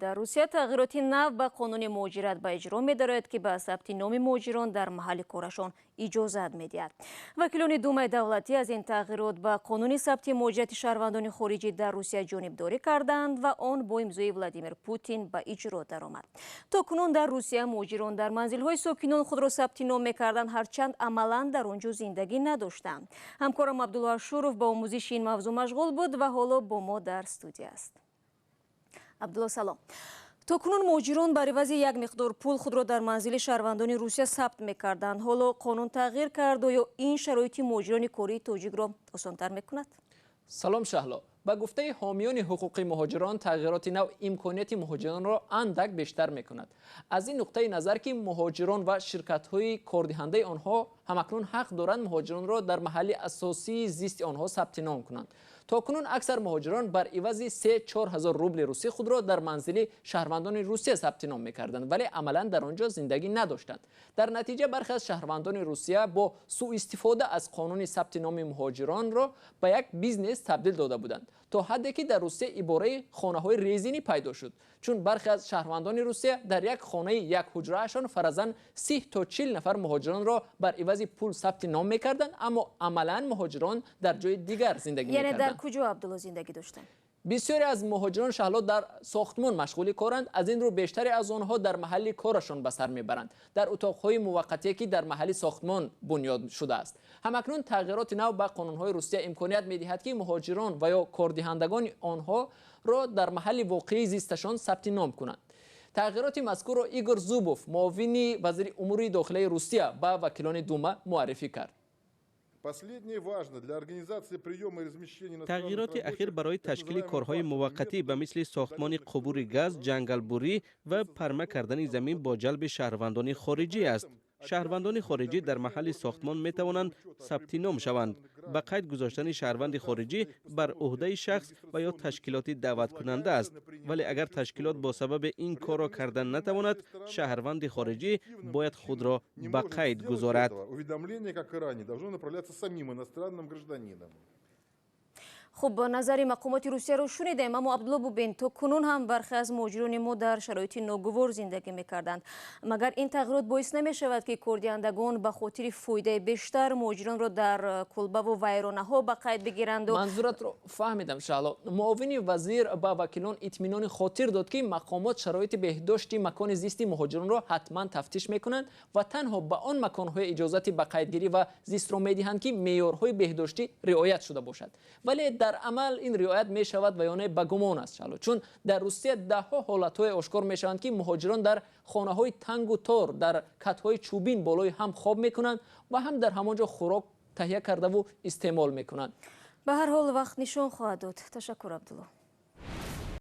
Дар Русия тағйироти нав ба қонуни муҳоҷират ба иҷро медарояд, ки ба сабти номи муҳоҷирон дар маҳалли корашон иҷозат медиҳад. Вакилони Думаи давлатӣ аз ин тағйирот ба қонуни сабти муҳоҷирати шаҳрвандони хориҷӣ дар Русия ҷонибдорӣ карданд ва он бо имзои Владимир Путин ба иҷро даромад. То кунун дар Русия муҳоҷирон дар манзилҳои сокинон худро сабти ном мекарданд, ҳарчанд амалан дар он ҷо зиндагӣ надоштанд. Ҳамкорам Абдулло Ашуров ба омӯзиши ин мавзӯъ машғул буд ва ҳоло бо мо дар студия аст. Абдулло, салом. То кунун муҳоҷирон бар ивази як миқдор пул худро дар манзили шаҳрвандони Русия сабт мекарданд. Ҳоло қонун тағйир кард. Оё ин шароити муҳоҷирони кории тоҷикро осонтар мекунад? Салом, Шаҳло. Ба гуфтаи ҳомиёни ҳуқуқи муҳоҷирон, тағйироти нав имконияти муҳоҷиронро андак бештар мекунад, аз ин нуқтаи назар, ки муҳоҷирон ва ширкатҳои кордиҳандаи онҳо ҳамакнун ҳақ доранд муҳоҷиронро дар маҳалли асосии зисти онҳо сабти ном кунанд. То кунун аксар муҳоҷирон бар ивази 3-4 ҳазор рубли русӣ худро дар манзили шаҳрвандони Русия сабти ном мекарданд, вале амалан дар он ҷо зиндагӣ надоштанд. Дар натиҷа бархе аз шаҳрвандони Русия бо сӯистифода аз қонуни сабти номи муҳоҷиронро ба як бизнес табдил дода буданд, то ҳадде ки дар Русия ибораи хонаҳои резинӣ пайдо шуд, чун бархе аз шаҳрвандони Русия дар як хонаи як ҳуҷраашон фаразан 30 то 40 нафар муҳоҷиронро бар ивази пул сабти ном мекарданд, аммо амалан муҳоҷирон дар ҷои дигар зиндагӣ Яъне дар мекарданд. куҷо, Абдулло, зиндагӣ доштанд? Бисёре аз муҳоҷирон, Шаҳло, дар сохтмон машғули коранд. Аз ин рӯ бештаре аз онҳо дар маҳалли корашон ба сар мебаранд, дар утоқҳои муваққатие, ки дар маҳалли сохтмон бунёд шудааст. Ҳамакнун тағйироти нав ба қонунҳои Русия имконият медиҳад, ки муҳоҷирон ва ё кордиҳандагони онҳоро дар маҳалли воқеии зисташон сабти ном кунанд. Тағйироти мазкурро Игор Зубов, муовини вазири умури дохилаи Русия, ба вакилони Дума муаррифӣ кард. Последнее важно для организации приема и размещения Тағйироти ахир барои ташкили корҳои муваққатӣ ба мисли сохтмони қубури газ, ҷангалбурӣ ва парма кардани замин бо ҷалби шаҳрвандони хориҷӣ аст. Шаҳрвандони хориҷӣ дар маҳалли сохтмон метавонанд сабти ном шаванд. Ба қайд гузоштани шаҳрванди хориҷӣ бар ӯҳдаи шахс ва ё ташкилоти даъваткунанда аст, вале агар ташкилот бо сабаби ин корро кардан натавонад, шаҳрванди хориҷӣ бояд худро ба қайд гузорад. Уведомление, как и ранее, должно направляться самим иностранным гражданином. Хуб, назари мақомоти Русияро шунидем, аммо, Абдулло, бубин, то кунун ҳам бархе аз муҳоҷирони мо дар шароити ногувор зиндагӣ мекарданд. Магар ин тағйирот боис намешавад, ки кордиҳандагон ба хотири фоидаи бештар муҳоҷиронро дар кулбаву вайронаҳо ба қайд бигиранду? Манзуратро фаҳмидам, Шаҳло. Муовини вазир ба вакилон итминони хотир дод, ки мақомот шароити беҳдошти макони зисти муҳоҷиронро ҳатман тафтиш мекунанд ва танҳо ба он маконҳои иҷозати ба қайдгирӣ ва зистро медиҳанд, ки меъёрҳои беҳдоштӣ риоят шуда бошад. Вале дар амал ин риоят мешавад ва ё не, ба гумон аст, Шаҳло, чун дар Русия даҳҳо ҳолатҳое ошкор мешаванд, ки муҳоҷирон дар хонаҳои тангу тор, дар катҳои чӯбин болои ҳам хоб мекунанд ва ҳам дар ҳамон ҷо хӯрок таҳия кардаву истеъмол мекунанд. Ба ҳар ҳол, вақт нишон хоҳад дод. Ташаккур, Абдулло.